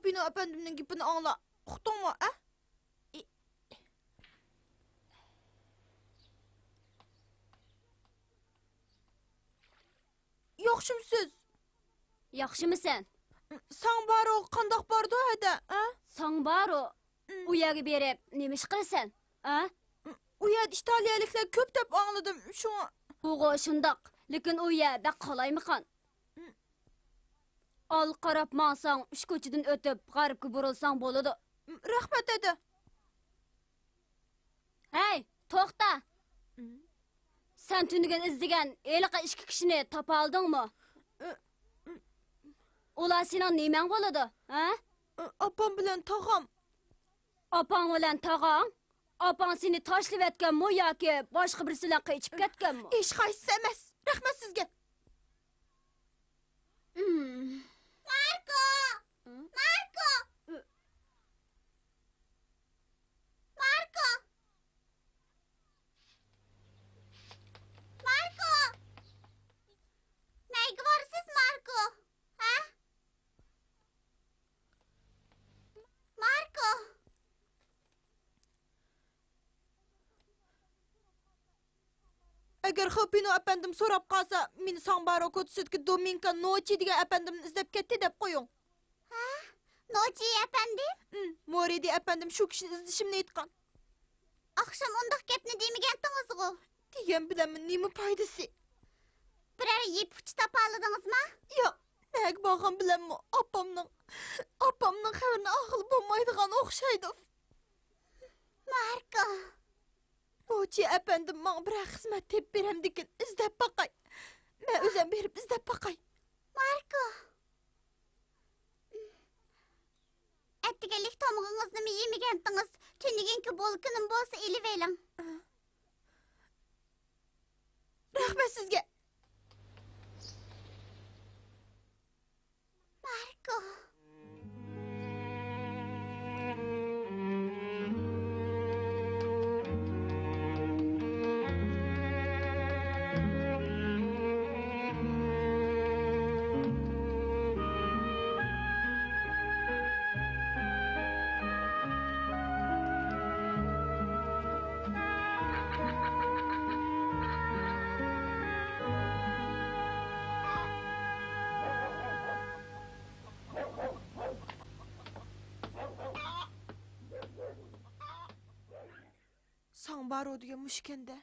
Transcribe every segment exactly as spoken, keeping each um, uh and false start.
بىنو ئەپەندىمنىڭ گېپىنى ئاڭلا. ئۇقتۇڭمۇ، ئە؟ ياخشىمۇ سىز؟ ياخشىمۇ سەن؟ ساڭبارو قانداق باردۇ ھەدە، ئە؟ ساڭبارو؟ ئۇ يەرگە بېرىپ نېمە ئىش قىلىسەن، ئە؟ ئۇ يەردە ئىتالىيەلىكلەر كۆپ دەپ ئاڭلىدىم، شۇڭا. ئۇغۇ شۇنداق، لېكىن ئۇ يەر بەك قالايمىقان. ئالغا قاراپ ماڭساڭ، ئۈچ كوچىدىن ئۆتۈپ، غەربكە بۇرۇلساڭ بولىدۇ. رەھمەت، ھەدە. ھەي، توختا! سەن تۈنۈگۈن ئىزدىگەن ھېلىقى ئىككى كىشىنى تاپالىدىڭمۇ؟ ئۇلار سېنىڭ نېمەڭ بولىدۇ، ھە؟ ئاپام بىلەن تاغام. ئاپاڭ بىلەن تاغاڭ؟ ئاپاڭ سېنى تاشلىۋەتكەنمۇ ياكى باشقا بىرسى بىلەن قېچىپ كەتكەنمۇ؟ ھېچقايسىسى ئەمەس. رەھمەت سىزگە. ماركو! ماركو! ماركو! ماركو! نەگە بارىسىز، ماركو؟ ھە؟ ماركو! ئەگەر خېپىنو ئەپەندىم سوراپ قالسا، مېنى ساڭبارو كوچىسىدىكى دومىنكا نوچى دېگەن ئەپەندىمنى ئىزدەپ كەتتى دەپ قويۇڭ. ھە؟ نوچى ئەپەندىم؟ ئىم، مورىدى ئەپەندىم شۇ كىشىنى ئىزدىشىمنى ئېيتقان. ئاخشام ئۇنداق گەپنى دېمىگەنتىڭىزغۇ؟ دېگەن بىلەنمۇ نېمە پايدىسى؟ بىرەر يىپ ئۇچى تاپالىدىڭىزما؟ ياق، نەگە بارغان بىلەنمۇ ئاپامنىڭ، ئاپامنىڭ خەۋىرىنى ئالغىلى بولمايدىغان ئوخشايدۇ. ماركو! نوچى ئەپەندىم ماڭا بىرەر خىزمەت تېپىپ بېرەمدىكىن، ئىزدەپ باقاي. مەن ئۆزۈم بېرىپ ئىزدەپ باقاي. ماركو! ئەتىگەنلىك تامىقىڭىزنىمۇ يېمىگەنتىڭىز. تۈنۈگۈنكى بولكىنىمۇ بولسا ئېلىۋېلىڭ. رەھمەت سىزگە. ماركو. ساڭبارو دېگەن مۇشۇكەن-دە.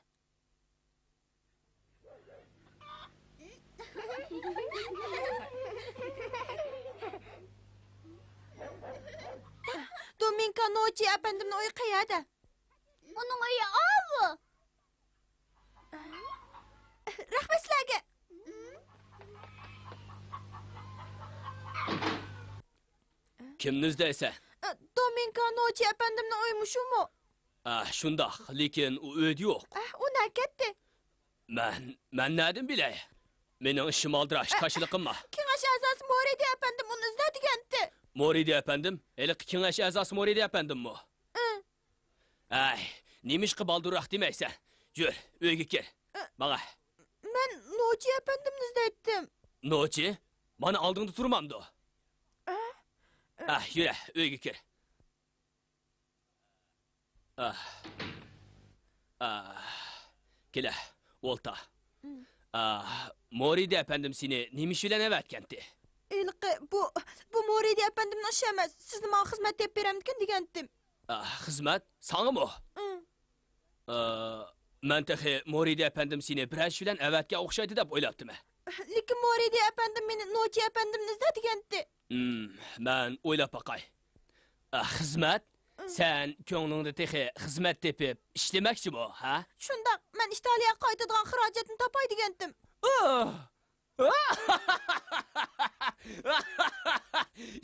دومىنكا نوچى ئەپەندىمنىڭ ئۆيى قەيەردە؟ ئۇنىڭ ئۆيى ئاۋۇ. رەھمەت سىلەرگە. كىمنى ئىزدەيسەن؟ دومىنكا نوچى ئەپەندىمنىڭ ئۆيى مۇشۇمۇ؟ ئا، شۇنداق، لېكىن ئۇ ئۆيدە يوق. ئە، ئۇ نەگە كەتتى؟ مەن، مەن نەدىن بىلەي؟ مېنىڭ ئىشىم ئالدىراش، ئە، كاشىلىقىم بار. كېڭەش ئەزاسى مورىدى ئەپەندىم ئۇنى ئىزدە دېگەنتى. مورىدى ئەپەندىم؟ ھېلىقى كېڭەش ئەزاسى مورىدى ئەپەندىممۇ؟ ئىم. ئەي، نېمىشقا بالدۇرراق دېمەيسەن؟ يۈر، ئۆيگە كىر. ئە، ماڭا. مەن نوچى ئەپەندىمنى ئىزدەيتتىم. نوچى؟ مانا ئالدىڭدا تۇرمامدۇ؟ ئە؟ ئە، يۈر، ئۆيگە كىر. ئاھ. ئاھ. كېلە، ئولتا. ئاھ، مورىدى ئەپەندىم سېنى نېمە ئىش بىلەن ئەۋەتكەنتى؟ ھېلىقى، بۇ، بۇ مورىدى ئەپەندىمنىڭ ئىشى ئەمەس. سىزنى ماڭا خىزمەت تېپىپ بېرەمدىكىن دېگەنتىم. ئاھ، خىزمەت؟ ئىم. ئا، مەن تېخى مورىدى ئەپەندىم سېنى بىرەر ئىش بىلەن ئەۋەتكەن ئوخشايدۇ دەپ ئويلاپتىمەن. لېكىن مورىدى ئەپەندىم مېنى نوچى ئەپەندىمنى ئىزدە دېگەنتى. ئىم، مەن ئويلاپ باقاي. ئا، خىزمەت؟ ئىم. سەن كۆڭلۈڭدە تېخى خىزمەت تېپىپ ئىشلىمەكچىمۇ، ھە؟ شۇنداق، مەن ئىتالىيەگە قايتىدىغان خىراجەتنى تاپاي دېگەنتىم.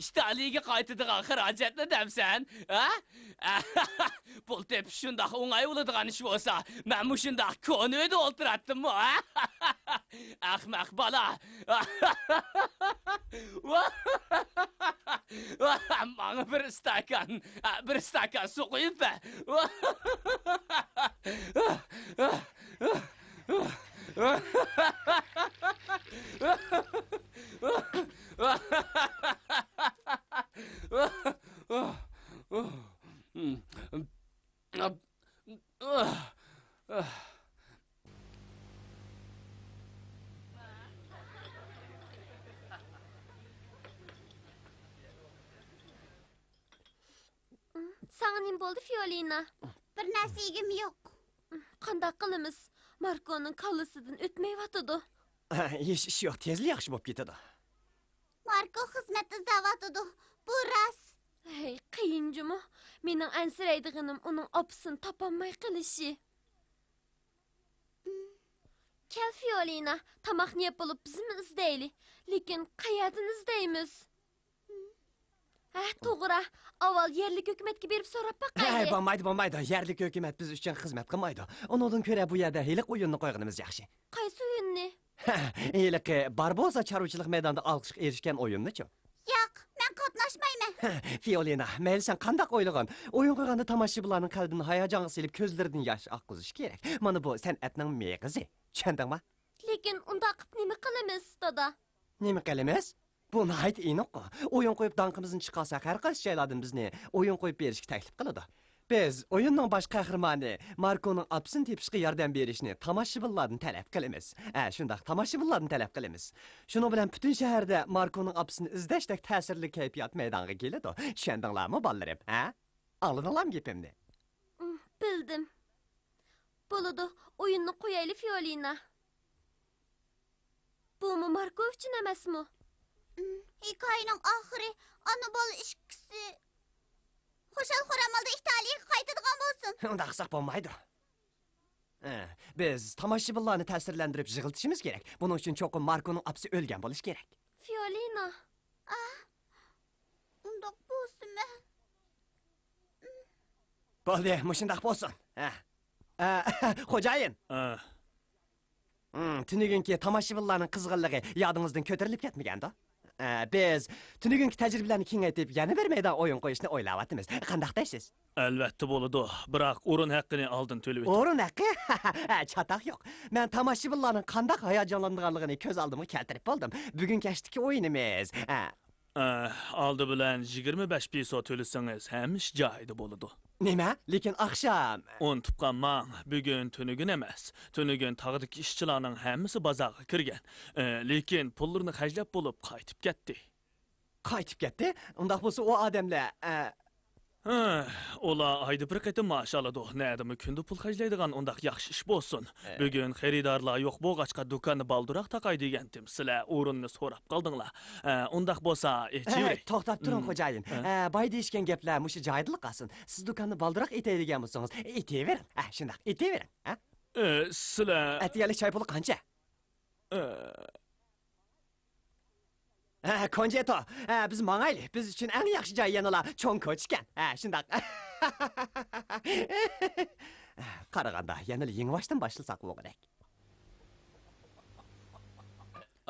ئىتالىيەگە قايتىدىغان خىراجەتنى دەمسەن، ھە؟ پۇل تېپىش شۇنداق ئوڭاي بولىدىغان ئىش بولسا، مەن مۇشۇنداق كونا ئۆيدە ئولتۇراتتىممۇ، ھە؟ ئەخمەق بالا! ماڭا بىر ئىستاكان، بىر ئىستاكان سۇ قۇيۇپ بەر! ساڭا نېمە بولدى، فىئولىنا؟ بىر نەرسە يېگۈم يوق. قانداق قىلىمىز؟ ماركونىڭ كاللىسىدىن ئۆتمەيۋاتىدۇ. ھېچ ئىش يوق، تېزلا ياخشى بولۇپ كېتىدۇ. ماركو خىزمەت ئىزدەۋاتىدۇ. بۇ راست. ھەي، قىيىن جۇمۇ. مېنىڭ ئەنسىرەيدىغىنىم ئۇنىڭ ئاپىسىنى تاپالماي قېلىشى. كەل، فىئولىنا، تاماقنى يەپ بولۇپ بىزمۇ ئىزدەيلى. لېكىن قەيەردىن ئىزدەيمىز؟ ھە، توغرا. ئاۋۋال يەرلىك ھۆكۈمەتكە بېرىپ سوراپ باقايلى. ھەي، بولمايدۇ، بولمايدۇ. يەرلىك ھۆكۈمەت بىز ئۈچۈن خىزمەت قىلمايدۇ. ئۇنىڭدىن كۆرە بۇ يەردە ھېلىقى ئويۇننى قويغىنىمىز ياخشى. قايسى ئويۇننى؟ ھېلىقى باربوزا چارۋىچىلىق مەيدانىدا ئالقىشقا ئېرىشكەن ئويۇننىچۇ؟ ياق، مەن قاتناشمايمەن. فىئولىنا، مەيلى سەن قانداق ئويلىغىن، ئويۇن قويغاندا تاماشىبىنلارنىڭ قەلبىنى ھاياجانغا سېلىپ كۆزلىرىدىن ياش ئاققۇزۇش كېرەك. مانا بۇ سەنئەتنىڭ مېغىزى. چۈشەندىڭما؟ لېكىن ئۇنداق قىپ نېمە قىلىمىز، دادا؟ نېمە قىلىمىز؟ بۇ ناھايىتى ئېنىققۇ. ئويۇن قويۇپ داڭقىمىزنى چىقارساق، ھەر قايسى جايلاردىن بىزنى ئويۇن قويۇپ بېرىشكە تەكلىپ قىلىدۇ. بىز ئويۇننىڭ باش قەھرىمانى ماركونىڭ ئاپىسىنى تېپىشقا ياردەم بېرىشنى تاماشىبىنلاردىن تەلەپ قىلىمىز. ھە، شۇنداق، تاماشىبىنلاردىن تەلەپ قىلىمىز. شۇنىڭ بىلەن پۈتۈن شەھەردە ماركونىڭ ئاپىسىنى ئىزدەشتەك تەسىرلىك كەيپىيات مەيدانغا كېلىدۇ. چۈشەندىڭلارمۇ، بالىلىرىم؟ ھە؟ ئاڭلىدىڭلارمۇ گېپىمنى؟ ئۇم، بىلدىم. بولىدۇ، ئويۇننى قويايلى، فىئولىنا. بۇمۇ ماركو ئۈچۈن ئەمەسمۇ؟ ئۇم، ھېكايىنىڭ ئاخىرى، ئانا-بالا ئىككىسى خۇشال-خۇرام ھالدا ئىتالىيەگە قايتىدىغان بولسۇن. ئۇنداق قىلساق بولمايدۇ. ھە، بىز تاماشىبىنلارنى تەسىرلەندۈرۈپ يىغلىتىشىمىز كېرەك. بۇنىڭ ئۈچۈن چوقۇم ماركونىڭ ئاپىسى ئۆلگەن بولۇشى كېرەك. فىئولىنا. ئاھ، ئۇنداق بولسىمۇ. بولدى، مۇشۇنداق بولسۇن. ھە. ئە، خوجايىن. ئە. ھىم، تۈنۈگۈنكى تاماشىبىنلارنىڭ قىزغىنلىقى يادىڭىزدىن كۆتۈرۈلۈپ كەتمىگەندۇ؟ ئە، بىز تۈنۈگۈنكى تەجرىبىلەرنى كېڭەيتىپ، يەنە بىر مەيدان ئويۇن قويۇشنى ئويلاۋاتىمىز. قانداق دەيسىز؟ ئەلۋەتتە بولىدۇ، بىراق ئورۇن ھەققىنى ئالدىن تۆلىۋېتىڭ. ئورۇن ھەققى؟ ھە، چاتاق يوق. مەن تاماشىبىنلارنىڭ قانداق ھاياجانلىنىدىغانلىقىنى كۆز ئالدىمغا كەلتۈرۈپ بولدۇم. بۈگۈن كەچتىكى ئويۇنىمىز. ھە. ئە، ئالدى بىلەن يىگىرمە بەش پېسو تۆلىسىڭىز، ھەممە ئىش جايىدا بولىدۇ. نېمە؟ لېكىن ئاخشام. ئۇنتۇپ قالماڭ، بۈگۈن تۈنۈگۈن ئەمەس. تۈنۈگۈن تاغدىكى ئىشچىلارنىڭ ھەممىسى بازارغا كىرگەن. ئە، لېكىن پۇللىرىنى خەجلەپ بولۇپ قايتىپ كەتتى. قايتىپ كەتتى؟ ئۇنداق بولسا ئۇ ئادەملەر، ئە، ھە، ئۇلار ئايدا بىر قېتىم مائاش ئالىدۇ. نەدىمۇ كۈندە پۇل خەجلەيدىغان ئۇنداق ياخشى ئىش بولسۇن. ئە. بۈگۈن خېرىدارلار يوق بولغاچقا، دۇكاننى بالدۇراق تاقاي دېگەنتىم. سىلەر ئورۇننى سوراپ قالدىڭلار. ئە، ئۇنداق بولسا، ئېچىۋېرەي. ئە، توختاپ تۇرۇڭ، ھىم. خوجايىن. ھە. ئە، باي دېيىشكەن گەپلەر مۇشۇ جايىدىلا قالسۇن. سىز دۇكاننى بالدۇراق ئېتەي دېگەن بولسىڭىز، ئېتىۋېرىڭ. ھە، شۇنداق، ئېتىۋېرىڭ. ھە؟ ئە، سىلەر ئەتىگەنلىك چاي پۇلى قانچە؟ ئە. ھە، كونجېتو، ھە، بىز ماڭايلى. بىز ئۈچۈن ئەڭ ياخشى جاي يەنىلا چوڭ كوچىكەن. ھە، شۇنداق. قارىغاندا، يەنىلا يېڭىباشتىن باشلىساق بولغۇدەك.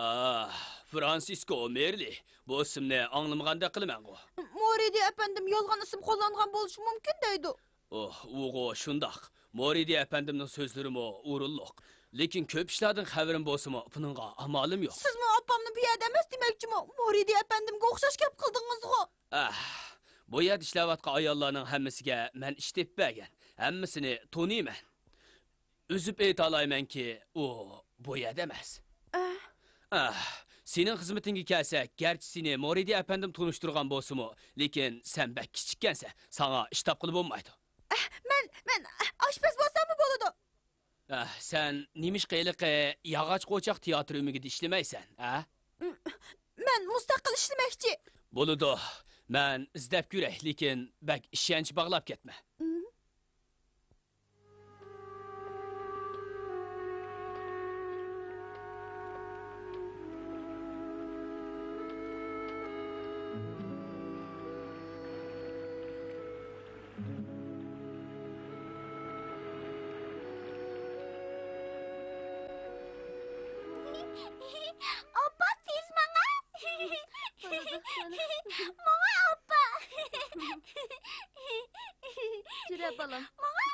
ئاھ، فرانسىسكو مېرلى، بۇ ئىسىمنى ئاڭلىمىغاندەك قىلىمەنغۇ؟ مورىدى ئەپەندىم يالغان ئىسىم قوللانغان بولۇشى مۇمكىن دەيدۇ. ئوھ، ئۇغۇ شۇنداق. مورىدى ئەپەندىمنىڭ سۆزلىرىمۇ ئورۇنلۇق. لېكىن كۆپ ئىشلاردىن خەۋىرىم بولسىمۇ، بۇنىڭغا ئامالىم يوق. سىزمۇ ئاپامنى بۇ يەردە ئەمەس دېمەكچىمۇ؟ مورىدى ئەپەندىمگە ئوخشاش گەپ قىلدىڭىزغۇ؟ ئەھ، بۇ يەردە ئىشلەۋاتقان ئاياللارنىڭ ھەممىسىگە مەن ئىش تېپىپ بەرگەن. ھەممىسىنى تونۇيمەن. ئۈزۈپ ئېيتالايمەنكى، ئۇ بۇ يەردە ئەمەس. ئەھ. ئەھ، سېنىڭ خىزمىتىڭگە كەلسەك، گەرچە سېنى مورىدى ئەپەندىم تونۇشتۇرغان بولسىمۇ، لېكىن سەن بەك كىچىككەنسەن، ساڭا ئىش تاپقىلى بولمايدۇ. ئەھ، مەن، مەن ئاشپەز بولساممۇ بولىدۇ. ئەھ، سەن نېمىشقا ھېلىقى ياغاچ قوچاق تىياتىر ئۆمىكىدە ئىشلىمەيسەن، ھە؟ مەن مۇستەقىل ئىشلىمەكچى. بولىدۇ، مەن ئىزدەپ كۆرەي، لېكىن بەك ئىشەنچ باغلاپ كەتمە. ئاپا، تېز ماڭا! ماڭا، ئاپا! يۈرە، بالام. ماڭا!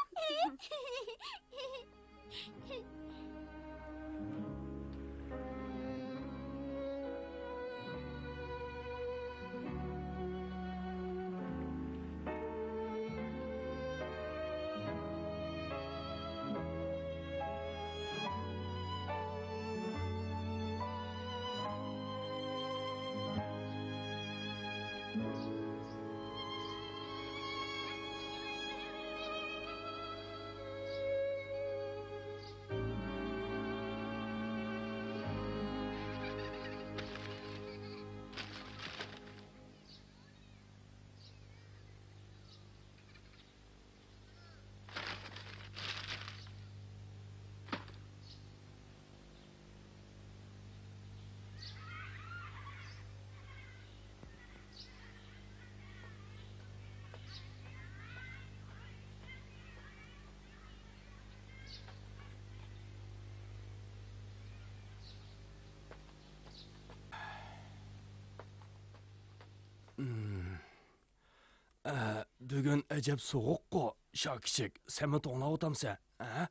ئە، بۈگۈن ئەجەب سوغۇققۇ، شاكىچىك، سەنمۇ توڭلاۋاتامسەن، ھە؟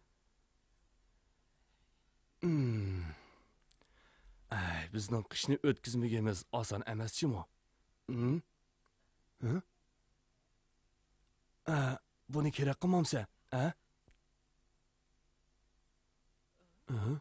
ئەي، بىزنىڭ قىشنى ئۆتكۈزمىگىنىمىز ئاسان ئەمەس جۇمۇ. ھە؟ ئە، بۇنى كېرەك قىلمامسەن، ھە؟ ھە؟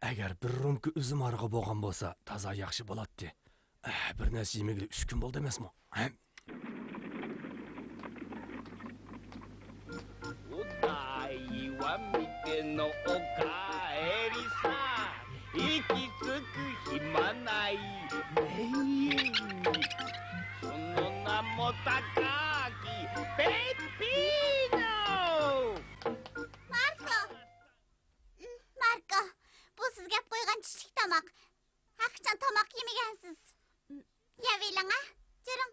ئەگەر بىر رومكا ئۈزۈم ھارىقى بولغان بولسا، تازا ياخشى بولاتتى. بىر نەرسە يېمىگىلى ئۈچ كۈن بولدى ئەمەسمۇ؟ お題は見てのおかえりさ。息つく暇ない。その名も高木。 ماركو! ماركو، بۇ سىزگە ئەپ قويغان چۈشلۈك تاماق. ھەقىچان تاماق يېمىگەنسىز. يەۋېلىڭ ھە، جۈرۈڭ.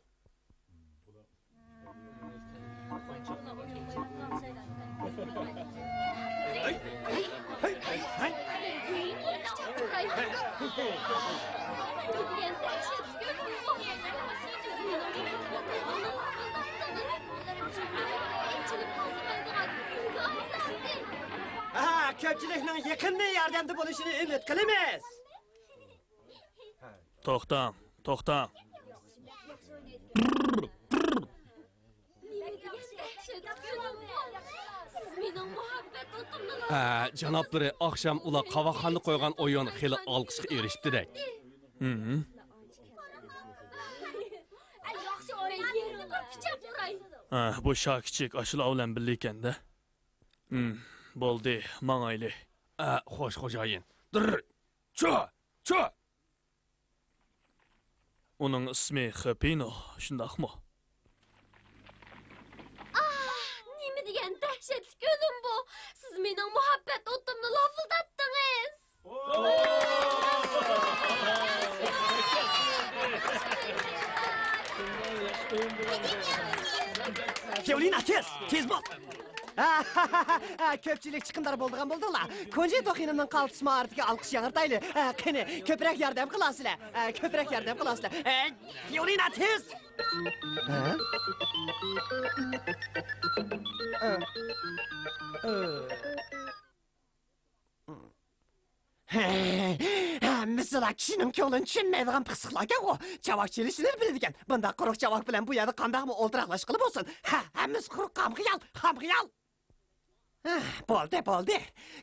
ھە، كۆپچىلىكنىڭ يېقىندىن ياردەمدە بولۇشىنى ئۈمىد قىلىمىز. توختاڭ، توختاڭ. ھە، جانابلىرى، ئاخشام ئۇلار قاۋاقخانىدا قويغان ئويۇن خېلى ئالقىشقا ئېرىشىپتىدەك. ھىم. ھە، بۇ شاكىچىك ئاشۇلار بىلەن بىللە ئىكەن-دە. ھىم، بولدى، ماڭايلى. ئە، خوش، خوجايىن. دىر، چۇ، چۇ! ئۇنىڭ ئىسمى خېپىنو، شۇنداقمۇ؟ ئاھ، نېمە دېگەن دەھشەتلىك ئۆلۈم بۇ! سىز مېنىڭ مۇھەببەت ئوتۇمنى لاۋۇلداتتىڭىز! فىئولىنا، تېز! تېز بول! كۆپچىلىك چىقىمدار بولىدىغان بولدۇڭلار. كونجىتو خېنىمنىڭ قالتىس ماھارىتىگە ئالقىش ياڭرىتايلى. قېنى، كۆپرەك ياردەم قىلارسىلەر. كۆپرەك ياردەم قىلارسىلەر. فىئولىنا، تېز! ھەممىسىلا كىشىنىڭ كۆڭلىنى چۈشەنمەيدىغان پىخسىقلاركەنغۇ. چاۋاك چېلىشنىلا بىلىدىكەن. بۇنداق قۇرۇق چاۋاك بىلەن بۇ يەردە قانداقمۇ ئولتۇراقلاشقىلى بولسۇن؟ ھە، ھەممىسى قۇرۇق خام خىيال، خام خىيال. ھە، بولدى، بولدى.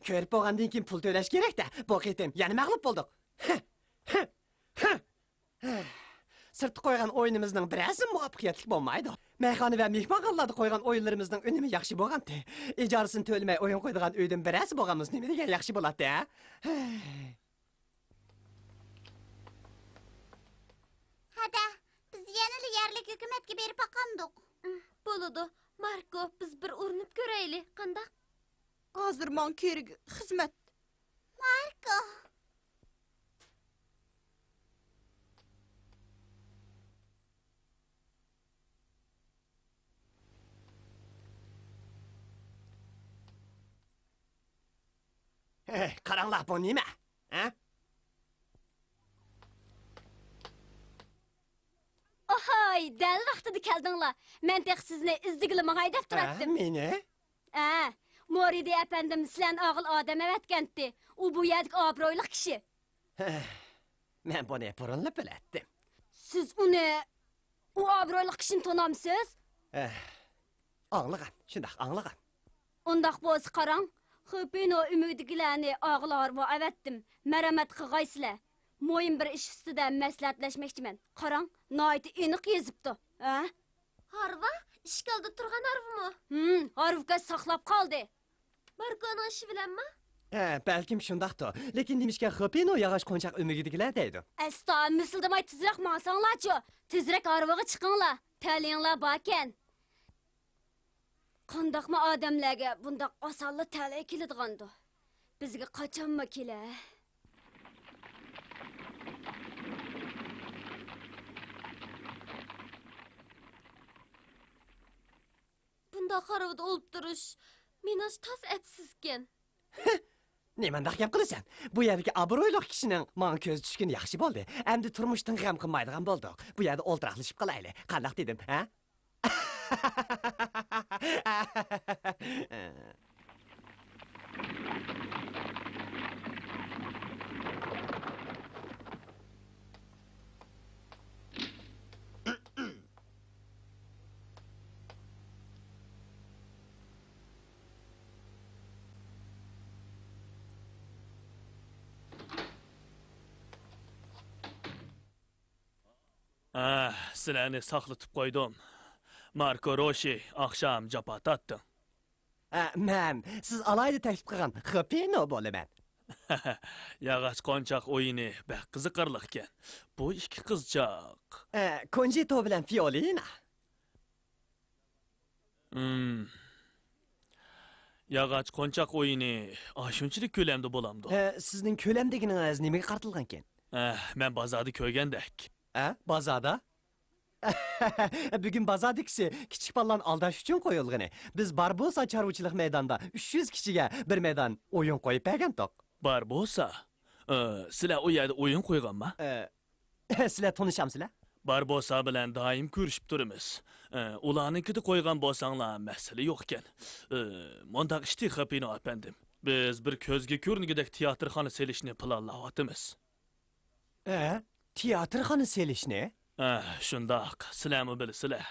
كۆرۈپ بولغاندىن كېيىن پۇل تۆلەش كېرەك-دە. بۇ قېتىم يەنە مەغلۇپ بولدۇق. ھە، ھە، ھە. سىرتتا قويغان ئويۇنىمىزنىڭ بىرەرسىمۇ مۇۋەپپەقىيەتلىك بولمايدۇ. مەيخانا ۋە مېھمانخانىلاردا قويغان ئويۇنلىرىمىزنىڭ ئۈنۈمى ياخشى بولغانتى. ئىجارىسىنى تۆلىمەي ئويۇن قويىدىغان ئۆيدىن بىرەرسى بولغان بولسا نېمە دېگەن ياخشى بولاتتى، ھە؟ ھەدە، بىز يەنىلا يەرلىك ھۆكۈمەتكە بېرىپ باقامدۇق. بولىدۇ. ماركو، بىز بىر ئۇرۇنۇپ كۆرەيلى، قانداق؟ ھازىر ماڭا كېرىكى خىزمەت. ماركو! ھەي، قاراڭلار، بۇ نېمە؟ ھە؟ ئاھاي، دەل ۋاقتىدا كەلدىڭلار. مەن تېخى سىزنى ئىزدىگىلى ماڭاي دەپ تۇراتتىم. ھە، مېنى؟ ھە، مورىدى ئەپەندىم سىلەرنى ئاغىل ئادەم ئەۋەتكەنتى. ئۇ بۇ يەردىكى ئابرۇيلۇق كىشى. ھە، مەن بۇنى بۇرۇنلا بىلەتتىم. سىز ئۇنى، ئۇ ئابرۇيلۇق كىشىنى تونامسىز؟ ھە، ئاڭلىغان، شۇنداق ئاڭلىغان. ئۇنداق بولسا قاراڭ، خېپىنو ئۆمىكىدىكىلەرنى ئاغىل ھارۋا ئەۋەتتىم، مەرھەمەت قىلغايسىلەر. مۇھىم بىر ئىش ئۈستىدە مەسلىھەتلەشمەكچىمەن. قاراڭ، ناھايىتى ئېنىق يېزىپتۇ، ھە؟ ھارۋا؟ ئىشىك ئالدىدا تۇرغان ھارۋىمۇ؟ ھىم، ھارۋىكەش ساقلاپ قالدى. ماركونىڭ ئىشى بىلەنمۇ؟ ھە، بەلكىم شۇنداقتۇ. لېكىن نېمىشقا خېپىنو ياغاچ قونچاق ئۆمىكىدىكىلەر دەيدۇ؟ ئەستا مىسىلدىماي تېزرەك ماڭساڭلارچۇ. تېزرەك ھارۋىغا چىقىڭلار. تەلىيىڭلار باركەن. قانداقمۇ ئادەملەرگە بۇنداق ئاسانلا تەلەي كېلىدىغاندۇ؟ بىزگە قاچانمۇ كېلە؟ مۇنداق خارابىدا ئولتۇرۇش مېنى تاس ئەپسىزكەن. نېمانداق گەپ قىلىسەن؟ بۇ يەردىكى ئابرۇيلۇق كىشىنىڭ ماڭا كۆزى چۈشكىنى ياخشى بولدى. ئەمدى تۇرمۇشتىن غەم قىلمايدىغان بولدۇق. بۇ يەردە ئولتۇراقلىشىپ قالايلى. قانداق دېدىم، ھە؟ ئەھ، سىلەرنى ساقلىتىپ قويدۇم. ماركو روشى، ئاخشام جاپا تارتتىڭ. ئە، مەن سىز ئالاھىدە تەكلىپ قىلغان خېپىنو بولىمەن. ياغاچ قونچاق ئويۇنى بەك قىزىقارلىقكەن. بۇ ئىككى قىزچاق. ئە، كونجىتو بىلەن فىئولىنا. ھىم. ياغاچ قونچاق ئويۇنى ئاشۇنچىلىك كۆلەمدە بولامدۇ؟ ئە، سىزنىڭ كۆلەم دېگىنىڭىز نېمىگە قارىتىلغانكەن؟ ئە، مەن بازاردا كۆرگەندەك. ئە، بازاردا؟ بۈگۈن بازاردىكىسى كىچىك بالىلارنى ئالداش ئۈچۈن قويۇلغىنى. بىز باربوسا چارۋىچىلىق مەيدانىدا ئۈچ يۈز كىشىگە بىر مەيدان ئويۇن قويۇپ بەرگەنتۇق. باربوسا؟ ئى، سىلەر ئۇ يەردە ئويۇن قويغانما؟ ئى، سىلەر تونۇشامسىلەر؟ باربوسا بىلەن دائىم كۆرۈشۈپ تۇرىمىز. ئى، ئۇلارنىڭكىدە قويغان بولساڭلار مەسىلە يوقكەن. ئى، مۇنداق ئىشتى، خېپىنو ئەپەندىم. بىز بىر كۆزگە كۆرۈنگۈدەك تىياتىرخانا سېلىشنى پىلانلاۋاتىمىز. ئە، تىياتىرخانا سېلىشنى؟ ئە، شۇنداق، سىلەرمۇ بىلىسىلەر.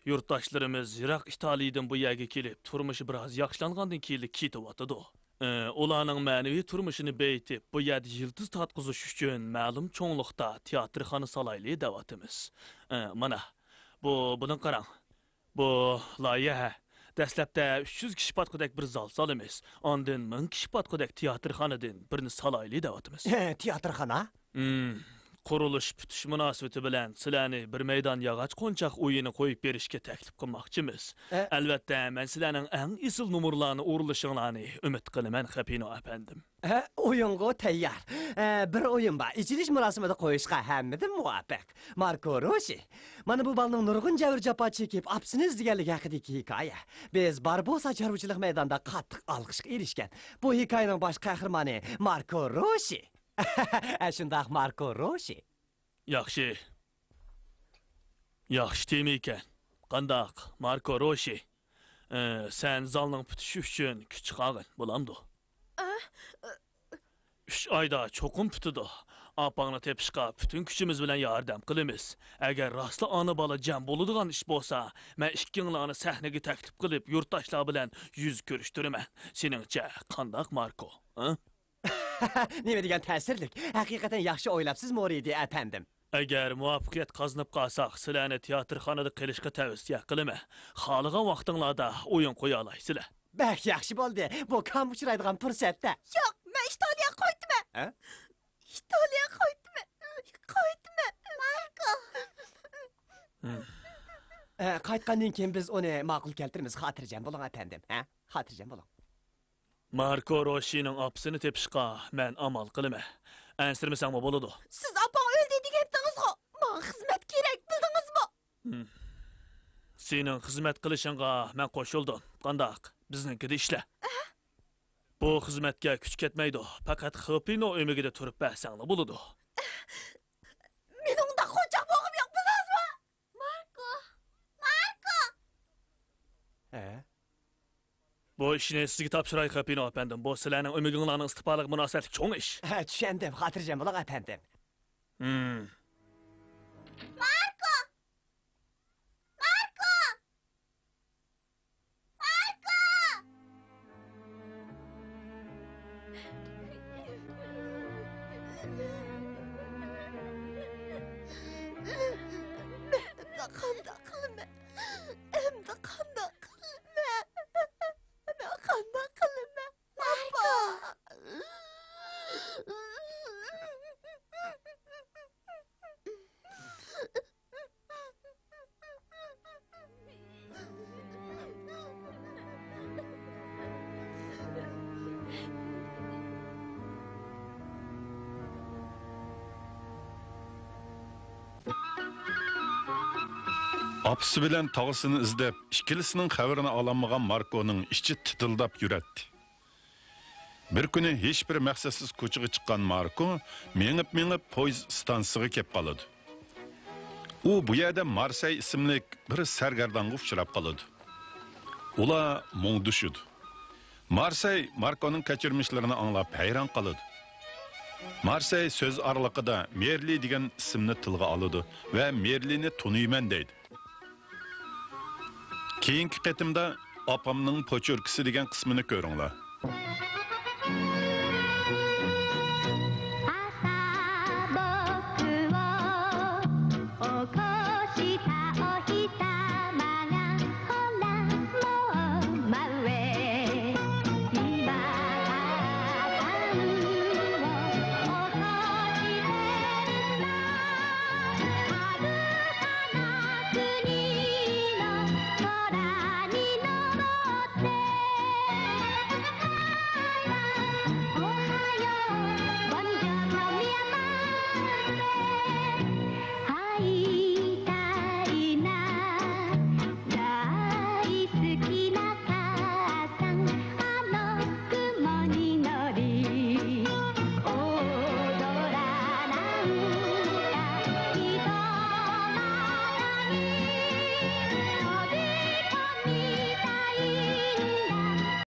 يۇرتداشلىرىمىز يىراق ئىتالىيىدىن بۇ يەرگە كېلىپ، تۇرمۇشى بىراز ياخشىلانغاندىن كېيىنلا كېتىۋاتىدۇ. ئە، ئۇلارنىڭ مەنىۋى تۇرمۇشىنى بېيىتىپ، بۇ يەردە يىلتىز تارتقۇزۇش ئۈچۈن مەلۇم چوڭلۇقتا تىياتىرخانا سالايلى دەۋاتىمىز. ئە، مانا، بۇ، بۇنىڭغا قاراڭ. بۇ لايىھە. دەسلەپتە ئۈچ يۈز كىشى پاتقۇدەك بىر زال سالىمىز. ئاندىن مىڭ كىشى پاتقۇدەك تىياتىرخانىدىن بىرنى سالايلى دەۋاتىمىز. تىياتىرخانا؟ ھىم، قۇرۇلۇش پۈتۈش مۇناسىۋىتى بىلەن سىلەرنى بىر مەيدان ياغاچ قونچاق ئويۇنى قويۇپ بېرىشكە تەكلىپ قىلماقچىمىز. ئە؟ ئەلۋەتتە، مەن سىلەرنىڭ ئەڭ ئېسىل نومۇرلارنى ئورۇنلىشىڭلارنى ئۈمىد قىلىمەن، خېپىنو ئەپەندىم. ھە، ئويۇنغۇ تەييار. ھە، بىر ئويۇن بار. ئېچىلىش مۇراسىمىدا قويۇشقا ھەممىدىن مۇۋاپىق. ماركو روشى. مانا بۇ بالىنىڭ نۇرغۇن جەۋر جاپا چېكىپ، ئاپىسىنى ئىزدىگەنلىكى ھەققىدىكى ھېكايە. بىز باربوسا چارۋىچىلىق مەيدانىدا قاتتىق ئالقىشقا ئېرىشكەن. بۇ ھېكايىنىڭ باش قەھرىمانى ماركو روشى. ھە، شۇنداق، ماركو روشى. ياخشى. ياخشى تېما ئىكەن. قانداق، ماركو روشى؟ ئى، سەن زالنىڭ پۈتۈشى ئۈچۈن كۈچ چىقارغىن، بولامدۇ؟ ئە؟ ئۈچ ئايدا چوقۇم پۈتىدۇ. ئاپاڭنى تېپىشقا پۈتۈن كۈچىمىز بىلەن ياردەم قىلىمىز. ئەگەر راستلا ئانا-بالا جەم بولىدىغان ئىش بولسا، مەن ئىككىڭلارنى سەھنىگە تەكلىپ قىلىپ، يۇرتداشلار بىلەن يۈز كۆرۈشتۈرىمەن. سېنىڭچە قانداق، ماركو؟ ھە؟ نېمە دېگەن تەسىرلىك! ھەقىقەتەن ياخشى ئويلاپسىز، مورىدى ئەپەندىم. ئەگەر مۇۋەپپەقىيەت قازىنىپ قالساق، سىلەرنى تىياتىرخانىدا قېلىشقا تەۋسىيە قىلىمەن. خالىغان ۋاقتىڭلاردا ئويۇن قويالايسىلەر. بەك ياخشى بولدى، بۇ كام ئۇچرايدىغان پۇرسەتتە. ياق، مەن ئىتالىيەگە قايتىمەن. ھە؟ ئىتالىيەگە قايتىمەن. قايتىمەن. ماركو. ھىم. ئە، قايتقاندىن كېيىن بىز ئۇنى ماقۇل كەلتۈرىمىز، خاتىرجەم بولۇڭ ئەپەندىم، ھە؟ خاتىرجەم بولۇڭ. ماركو روشىنىڭ ئاپىسىنى تېپىشقا مەن ئامال قىلىمەن. ئەنسىرىمىسەڭمۇ بولىدۇ. سىز ئاپاڭ ئۆلدى دېگەنتىڭىزغۇ؟ ماڭا خىزمەت كېرەك، بىلدىڭىزمۇ؟ ھىم. سېنىڭ خىزمەت قىلىشىڭغا مەن قوشۇلدۇم. قانداق؟ بىزنىڭكىدە ئىشلە. ئەھ؟ بۇ خىزمەتكە كۈچ كەتمەيدۇ. پەقەت خېپىنو ئۆمىكىدە تۇرۇپ بەرسەڭلا بولىدۇ. مېنىڭ ئۇنداق قونچاق بولغۇم يوق، بىلدىڭىزمۇ؟ ماركو! ماركو! ھە؟ بۇ ئىشنى سىزگە تاپشۇراي، خېپىنو ئەپەندىم. بۇ سىلەرنىڭ ئۆمىكىڭلارنىڭ ئىستىپالىقى مۇناسىۋەتلىك چوڭ ئىش. ھە، چۈشەندىم. خاتىرجەم بولۇڭ، ئەپەندىم. ھىم. ماركو! ماركو! ماركو! مەن ئەمدى قانداق قىلىمەن؟ ئەمدى قانداق قىلىمەن؟ مەن قانداق قىلىمەن؟ ئاپا! ئاپىسى بىلەن تاغىسىنى ئىزدەپ، ئىككىلىسىنىڭ خەۋىرىنى ئالالمىغان ماركونىڭ ئىچى تىتىلداپ يۈرەتتى. بىر كۈنى ھېچبىر مەقسەتسىز كوچىغا چىققان ماركو مېڭىپ-مېڭىپ پويىز ئىستانسىسىغا كەپ قالىدۇ. ئۇ بۇ يەردە مارسەي ئىسىملىك بىر سەرگەردانغا ئۇچراپ قالىدۇ. ئۇلار مۇڭدىشىدۇ. مارسەي ماركونىڭ كەچۈرمىشلىرىنى ئاڭلاپ ھەيران قالىدۇ. مارسەي سۆز ئارىلىقىدا مېرلى دېگەن ئىسىمنى تىلغا ئالىدۇ ۋە مېرلىنى تونۇيمەن دەيدۇ. كېيىنكى قېتىمدا ئاپامنىڭ پوچۇركىسى دېگەن قىسمىنى كۆرۈڭلار.